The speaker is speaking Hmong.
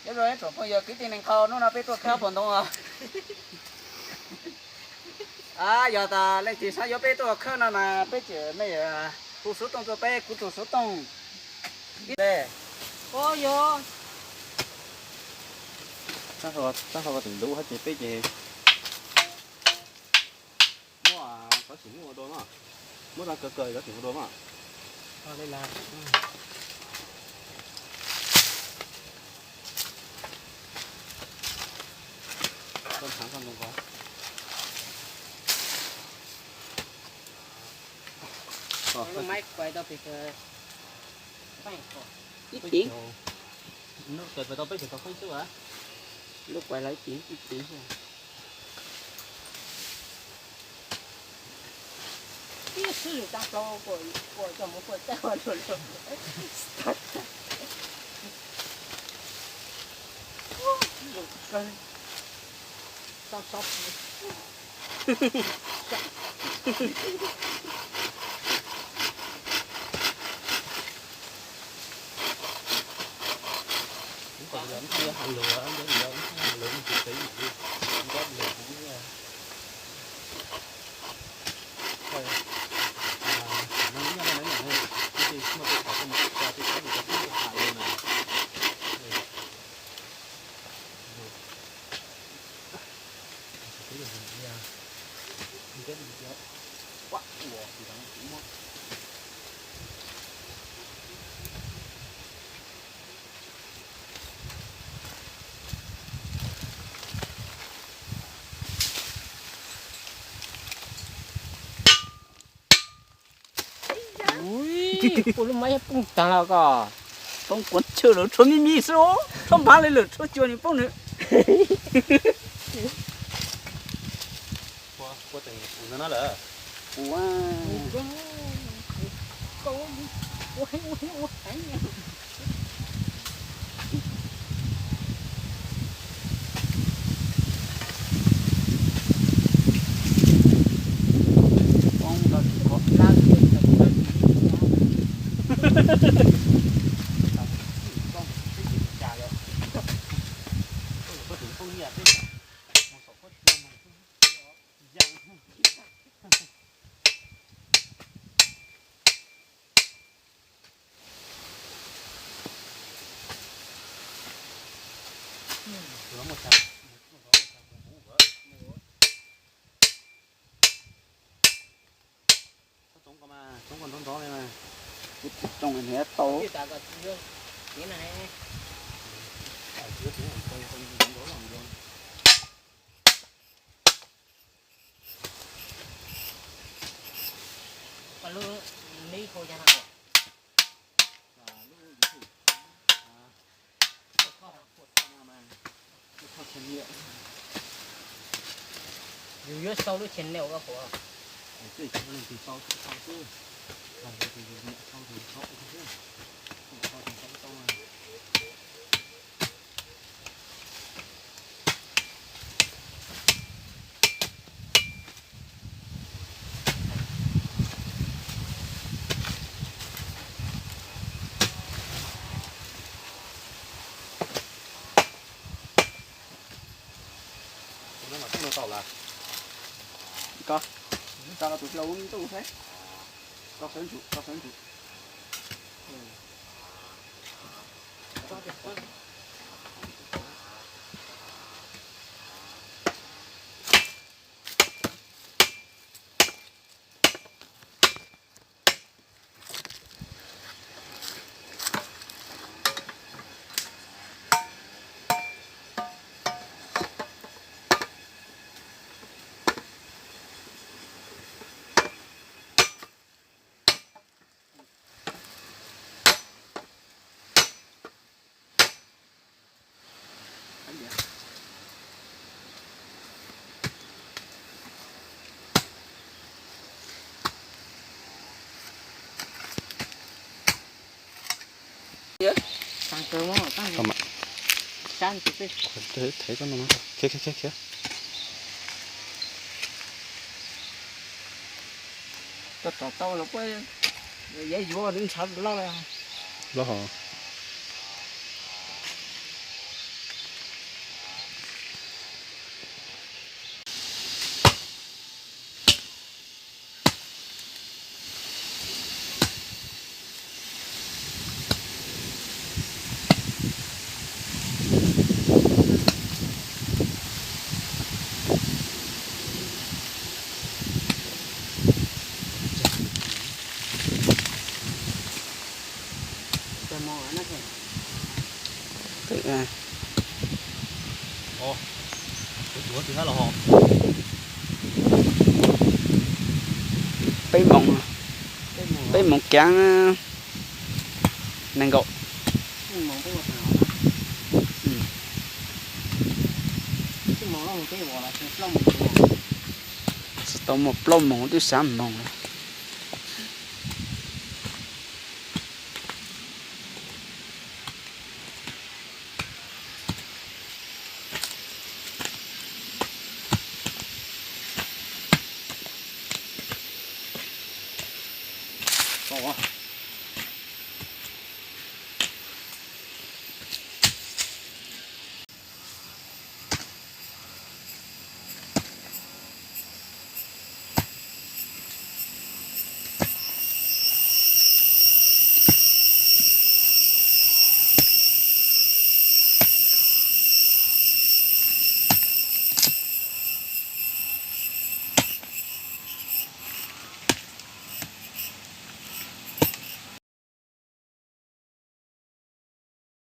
Nyob zoo ib tsoom phooj ywg kwv tij neej tsa, hnub no peb tuaj khawb pob ntoo. Yog tas leej twg xav yuav peb tuaj khawb no mas peb tseem me hu xov tooj tuaj peb, kuv tus xov tooj. Yog tab hlo tim ntug hab ces peb ces muab, kov tseem muab ua dua mas, muab tau kaw kaw kov tseem ua dua mas. Ib tim. Lub kuais los ib tim, ib tim. Ib xwb lwm tag plaub kuas coj mus kuas txaij ua luaj luaj. Ua lub mab poob tag los koj. Poob kuav tshuaj lawm, tshuav me me xwb, tshuav npav li lawm, tshuav cua ni poob nws. Txhob txoov ko mas, txoov ko nrov nrov li mas. Kuv tsis txoov, niam tau. Yus yuav sau lub channel koj puas? Koj, koj tus hlau ntuj thiab. Koj sawv ntsug, koj sawv ntsug. Tau mas. Sab ntsis xwb. Khiav, khiav, khiav. Koj tom tau los puab yeej yuav ntshav loj li. Loj hos. Peb moos, peb moos kiag nees nkaum. Tau muaj plaub moos twb xav moos.